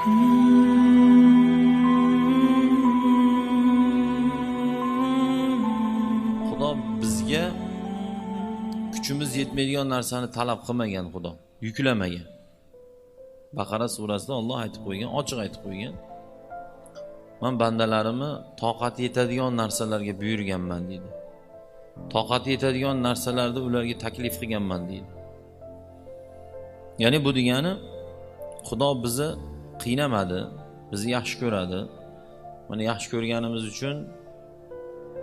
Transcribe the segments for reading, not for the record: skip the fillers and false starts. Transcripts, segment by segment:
Xudo bizga kuchimiz yetmaydigan narsani talab qilmagan, Xudo yuklamagan. Baqara surasida Alloh aytib qo'ygan, ochiq aytib qo'ygan. Men bandalarimni toqati yetadigan narsalarga buyurganman deydi. Toqati yetadigan narsalarni ularga taklif qilganman deydi. Ya'ni bu degani Xudo bizni qiynamadi, bizni yaxshi ko'radi. Mana yaxshi ko'rganimiz uchun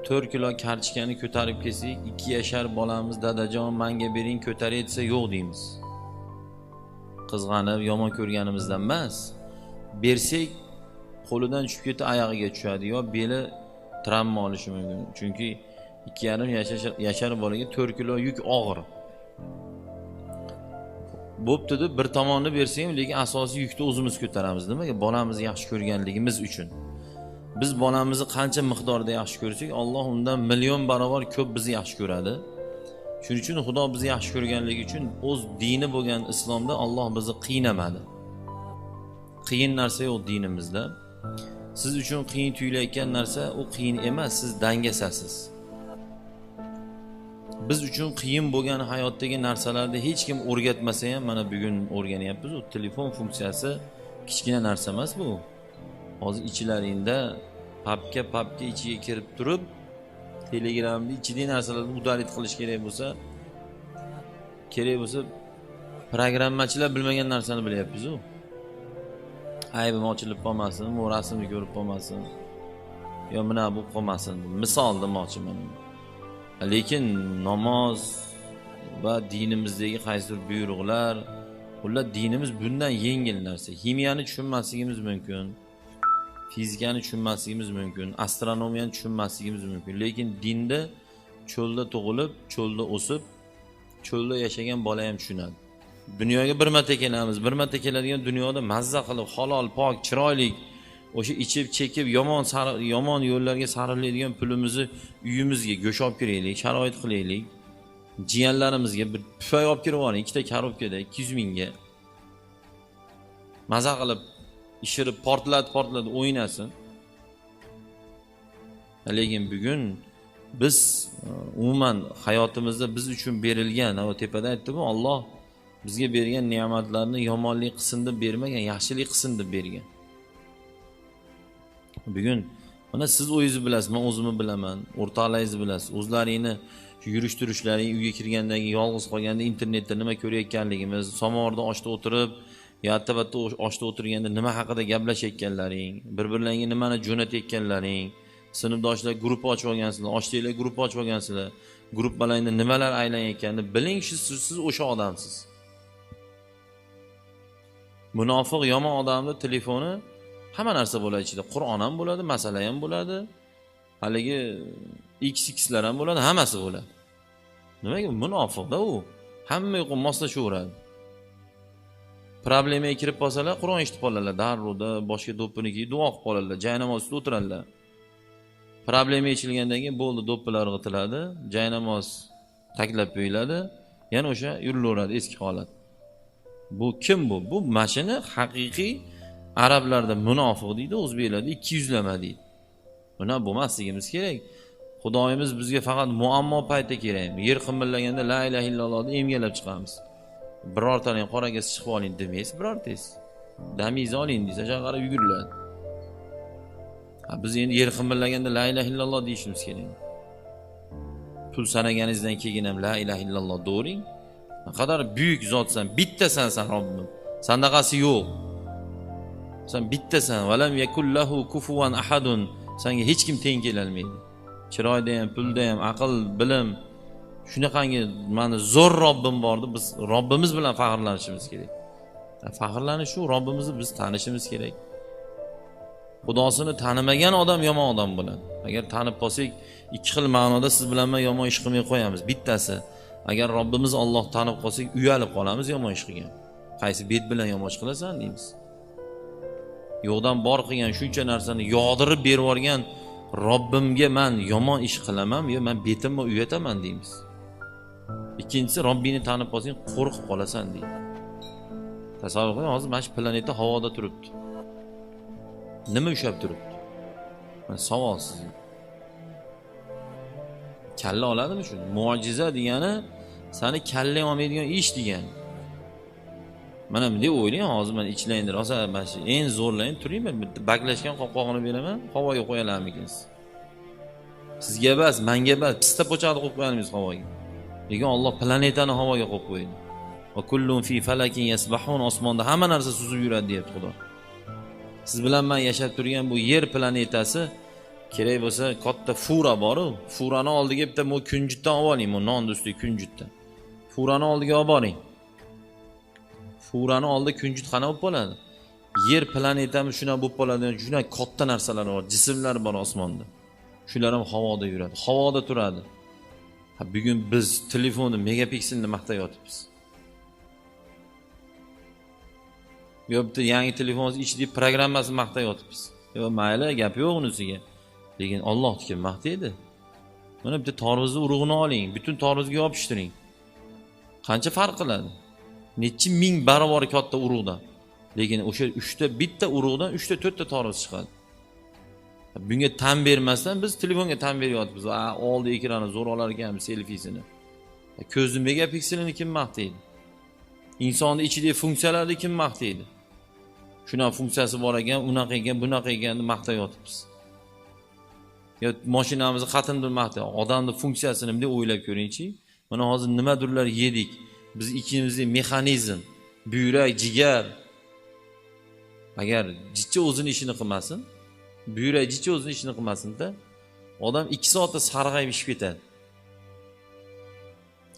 4 kilo kartoshkani ko'tarib kelsak, 2 yashar bolamiz dadajon menga bering ko'taray desa yo'q deymiz. Qizg'anib yomon ko'rganimizdan emas, bersak qo'lidan tushib ketib oyog'iga tushadi yo beli travma olishi mumkin. Chunki 2,5 yashar bolaga 4 kilo yuk og'ir. Bo'pti deb bir tomonni bersak ham, lekin asosiy yukni o'zimiz ko'taramiz. Nimaga? Bolamizni yaxshi ko'rganligimiz uchun. Biz bolamizni qancha miqdorda yaxshi ko'rsak, Alloh undan million barobar ko'p bizni yaxshi ko'radi. Shuning uchun Xudo bizni yaxshi ko'rganligi uchun o'z dini bo'lgan islomda Alloh bizni qiynamadi. Qiyin narsa yo'q dinimizda. Siz uchun qiyin tuyulayotgan narsa u qiyin emas, siz dangasasiz. Biz uchun qiyin bo'lgan hayotdagi narsalarni hech kim o'rgatmasa ham, mana bugun o'rganyapmiz. U telefon funksiyasi kichkina narsa emas bu. Hozir ichilaringda papka ichiga kirib turib, Telegramda ichidagi narsalarni udalit qilish kerak bo'lsa, programmachilar bilmagan narsani bilyapmiz-u. Aybim ochilib qolmasin, bu rasmni ko'rib qolmasin, yo mana bu qolmasin. Misol demoqchiman. Lekin namoz va dinimizdagi qaysidir buyruqlar, ular dinimiz bundan yengil narsa. Ximiyani tushunmasligimiz mumkin, fizikani tushunmasligimiz mumkin, astronomiyani tushunmasligimiz mumkin. Lekin dinda cho'lda tug'ilib, cho'lda o'sib, cho'lda yashagan bola ham tushunadi. Dunyoga bir marta kelamiz, bir marta keladigan dunyoda mazza qilib, halol, pok, chiroyli, o'sha ichib, chekib, yomon yo'llarga sarflaydigan pulimizni uyimizga go'sht olib kiraylik, sharoit qilaylik. Jiyanlarimizga bir pufay olib kirib oling, ikkita korobkada 200 mingga. Maza qilib ishirib portlatib o'ynasin. Lekin bugun biz umuman hayotimizda biz uchun berilgan, o tepada aytdim-ku, Alloh bizga bergan ne'matlarni yomonlik qilsin deb bermagan, yaxshilik qilsin deb bergan. Bugun mana siz o'zingizni bilasiz, men o'zimni bilaman, o'rtoqlaringizni bilasiz, o'zlaringni shu yurish turishlaring, uyga kirgandan keyin yolg'iz qolganda internetda nima ko'rayotganligimiz, samovarda oshda o'tirib, yo attabatta oshda o'tirganda nima haqida gaplashayotganlaring, bir-birlaringga nimani jo'natayotganlaring, sinfdoshlar guruh ochib olgansizlar, oshdagilar guruh ochib olgansizlar, guruhlaringda nimalar aylanayotganini biling, siz o'sha odamsiz. Munofiq yomon odamning telefoni hamma narsa bo'ladi ichida. Qur'on ham bo'ladi, masala ham bo'ladi, haligi XXlar ham bo'ladi, hammasi bo'ladi. Nimaga? Munofiqda u. Hamma yo'q moslashaveradi. Problemaga kirib qolsalar, Qur'on eshitib qoladilar, darrovda boshga do'ppini kiyib duo qilib qoladilar, jaynamoz ustida o'tiradilar. Problema yechilgandan keyin bo'ldi, do'ppilar g'itiladi, jaynamoz taklab qo'yiladi, yana o'sha yurilaveradi eski holat. Bu kim bu? Bu mashina haqiqiy arablarda munofiq deydi, o'zbeklarda ikki yuzlama deydi. Buna bo'lmasligimiz kerak. Xudoyimiz bizga faqat muammo payti kerakmi? Yer qimillaganda la ilaha illalloh deb emgalab chiqamiz. Birortaning qoragasi chiqib oling demaysiz, birortangiz. Damingizni oling desa, o'sha qarab yuguriladi. Biz endi yer qimillaganda la ilaha illalloh deyishimiz kerak. Pul sanaganingizdan keyin ham la ilaha illalloh devering. Qadar buyuk zotsan, bittasan sen Robbim. Sandaqasi yo'q. Sen bittasan. Valam yakullahu kufuwan ahadun. Senga hech kim teng kelolmaydi. Chiroyda ham, pulda ham, aql, bilim shunaqangi mana zo'r Robbim bordi. Biz Robbimiz bilan faxrlanishimiz kerak. Faxrlanish shu, Robbimizni biz tanishimiz kerak. Xudosini tanimagan odam yomon odam bo'ladi. Agar tanib qolsak, ikki xil ma'noda siz bilan men yomon ish qilmay qo'yamiz. Bittasi, agar Robbimiz Alloh tanib qolsak, uyalib qolamiz yomon ish qilgan. Qaysi bet bilan yomon ish qilasan deymiz. Yo'qdan bor qilgan shuncha narsani yog'dirib berib yuborgan Robbimga men yomon ish qilaman, yo men betimni uyataman deymiz. Ikkinchisi, Robbingni tanib qolsang qo'rqib qolasan deydi. Tasavvur qiling, hozir mana shu planeta havoda turibdi. Nima ushlab turibdi? Mana savol sizga. Kalla oladimi shuni? Mo'jiza degani sani kallang olmaydigan ish degani. Mana bunday o'ylang, hozir mana ichlayindir, rosa mana shu eng zo'rlayin turingman, bitta baklashgan qopqog'ini beraman, havoga qo'yalarmikinsiz? Sizga emas, menga emas, pista po'chaqni qo'yib qo'yamiz havoga. Lekin Alloh planetani havoga qo'yib qo'ydi. Va kullun fi falakin yasbahun, osmonda hamma narsa suzib yuradi deyapti Xudo. Siz bilan men yashab turgan bu yer planetasi kerak bo'lsa katta fura bor-u, furani oldiga bitta bu kunjutdan olib oling, bu nonni ustiga kunjutdan. Furani oldiga olib boring. Furani oldi kunjut qana bo'lib qoladi? Yer planetamiz shuna bo'lib qoladi, juda katta narsalar bor, jismlar bor osmonda. Shular ham havoda yuradi, havoda turadi. Ha, bugun biz telefonni megapikselini maqtayotibmiz. Yo bitta yangi telefoningiz ichidagi programmasini maqtayotibmiz. Yo mayli, gap yo'q unisiga. Lekin Alloh kim maqtaydi? Mana bitta tarvuzni urug'ini oling, butun tarvuzga yopishtiring. Qancha farq qiladi? Necha ming barobar katta urug'dan. Lekin o'sha 3ta bitta urug'dan 3ta 4ta tarvuz chiqadi. Bunga tan bermasdan biz telefonga tan beryapmiz. A, oldi ekrani zo'r olar ekanmiz selfisini. Ko'zni megapikselini kim maqtaydi? Insonning ichidagi funksiyalarni kim maqtaydi? Shuna funksiyasi bor ekan, unaqa ekan, bunaqa ekan deb maqtayotibmiz. Yo mashinamizni qatimdir maqtay. Odamning funksiyasini bunday o'ylab ko'ringchi. Mana hozir nimadirlar yedik. Biz ichimizdagi mexanizm, buyrak, jigar agar jicha o'zini ishini qilmasin, buyrak jicha o'zini ishini qilmasin-da, odam 2 soatda sarg'ayib ishib ketadi.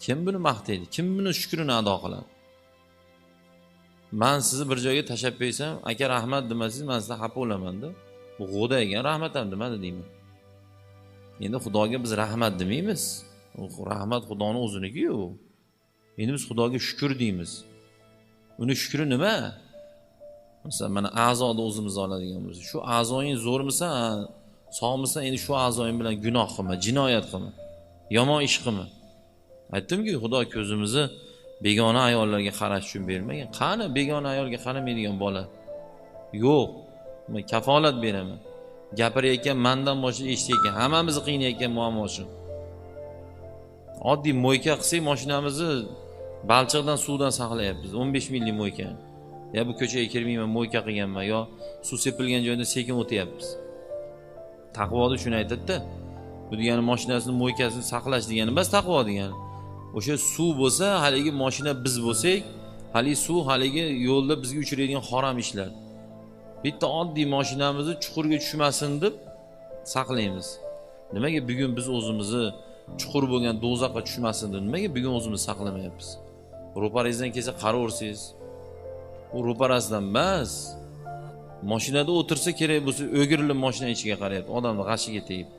Kim buni maqtaydi? Kim buni shukrini ado qiladi? Men sizni bir joyga tashlab qo'ysam, aka rahmat demasangiz, men sizdan xafa bo'laman-da. Bu g'o'da ekan, rahmat ham demadi deyman. Endi Xudoga biz rahmat demaymiz. Rahmat Xudoning o'ziniki-yu. Endi biz Xudoga shukr deymiz. Uni shukri nima? Masalan, mana a'zoni o'zimiz oladigan bo'lsak, shu a'zoying zo'rmisan, sog'misan, endi shu a'zoying bilan gunoh qilma, jinoyat qilma, yomon ish qilma. Aytdimki, Xudo ko'zimizni begona ayollarga qarash uchun bermagan. Qani begona ayolga qaramaydigan bola? Yo'q. Men kafolat beraman. Gapirayotgan mendan boshqa eshitayotgan, hammamizni qiynayotgan muammo shu. Oddiy mo'yka qilsak, mashinamizni balchiqdan, suvdan saqlayapmiz. 15 minglik mo'ykani. Ya bu ko'chaga kirmayman, mo'yka qilganman, yo suv sepilgan joyda sekin o'tyapmiz. Taqvoda shuni aytadi-da. Bu degani mashinasini mo'ykasini saqlash degani emas, taqvo degani. O'sha suv bo'lsa, haligi mashina biz bo'lsak, haligi suv haligi yo'lda bizga uchraydigan harom ishlar. Bitta oddiy mashinamizni chuqurga tushmasin deb saqlaymiz. Nimaga bugun biz o'zimizni chuqur bo'lgan do'zaxga tushmasin deb nimaga bugun o'zimizni saqlamayapmiz? Ro'parangizdan kelsa qaraversangiz, u ro'parasidan emas, mashinada o'tirsa kerak bo'lsa o'girilib mashina ichiga qarayapti, odamni g'ashiga tegib.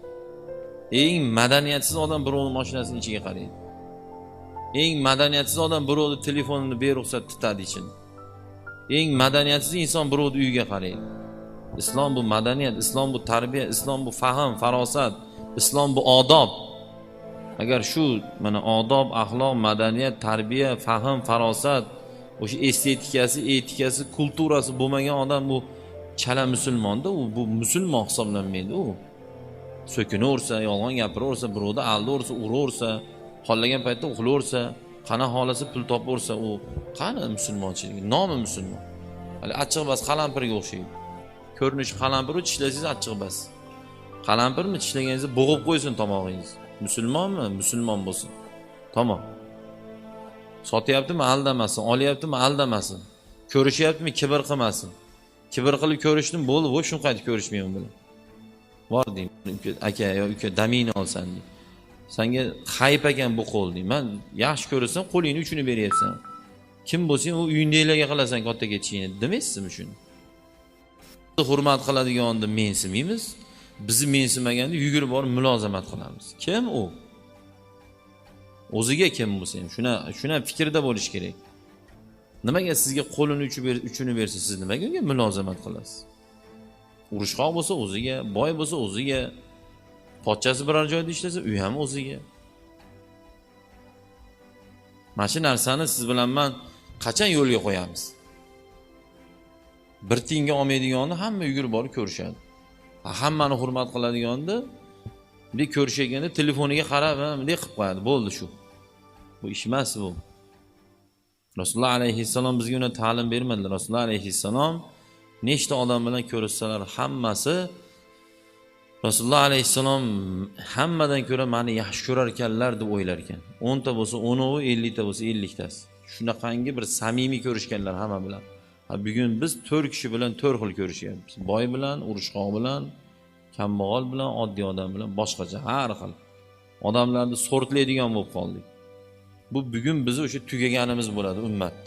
Eng madaniyatsiz odam birovning mashinasining ichiga qaraydi. Eng madaniyatsiz odam birovning telefonini beruxsat tutadi ichini. Eng madaniyatsiz inson birovning uyiga qaraydi. Islom bu madaniyat, islom bu tarbiya, islom bu fahm, farosat, islom bu odob. Agar shu mana odob, axloq, madaniyat, tarbiya, fahm, farosat, o'sha estetikasi, etikasi, kulturasi bo'lmagan odam bu chala musulmonda, u bu musulmon hisoblanmaydi u. So'kinaversa, yolg'on gapiraversa, birovni aldaversa, uraversa, xohlagan paytda uxlaversa, qana xolasa pul topaversa, u qani musulmonchilik? Nomi musulmon. Hali achchiq bas qalampirga o'xshaydi. Ko'rinishi qalampir, u tishlasangiz achchiq bas. Qalampirmi tishlaganingizda bo'g'ib qo'ysin tomog'ingiz. Musulmonmi? Musulmon bo'lsin. Tamom. Sotyaptimi? Aldamasin. Olyaptimi? Aldamasin. Ko'rishyaptimi? Kibr qilmasin. Kibr qilib ko'rishdim, bo'ldi, bu shuni qaytib ko'rishmayman bilan. Bor deyman, aka yo uka damini olsan deyman. Senga hayp ekan bu qo'l deyman. Yaxshi ko'rasan, qo'lingni uchini beryapsan. Kim bo'lsang, u uyingdagilarga qilasan katta ketishingni demaysizmi shuni? Hurmat qiladiganni mensimaymiz. Bizni mensimaganda yugurib borib mulozamat qilamiz. Kim u? O'ziga kim bo'lsa ham shuna fikrda bo'lish kerak. Nimaga sizga qo'lini uchini bersa, siz nimaga unga mulozamat qilasiz? Urushqoq bo'lsa o'ziga, boy bo'lsa o'ziga, pochchasi biror joyda ishlasa, u ham o'ziga. Mana shu narsani siz bilan men qachon yo'lga qo'yamiz? Bir tiyinga olmaydiganni hamma yugurib borib ko'rishadi. Hammani hurmat qiladiganni bunday ko'rishganda telefoniga qarab bunday qilib qo'yadi. Bo'ldi shu. Bu ish emas bu. Rasululloh alayhissalom bizga uni ta'lim bermadilar. Rasululloh alayhissalom nechta odam bilan ko'rishsalar hammasi Rasululloh alayhissalom hammadan ko'ra meni yaxshi ko'rar ekanlar deb o'ylar ekan. 10 ta bo'lsa 10-u, 50 ta bo'lsa 50 tasi. Shunaqangi bir samimiy ko'rishganlar hamma bilan. Ha, bugun biz 4 kishi bilan 4 xil ko'rishyapmiz. Boy bilan, urushqoq bilan, kambag'al bilan, oddiy odam bilan boshqacha har xil. Odamlarni sortlaydigan bo'lib qoldik. Bu bugun biz o'sha tugaganimiz bo'ladi ummat.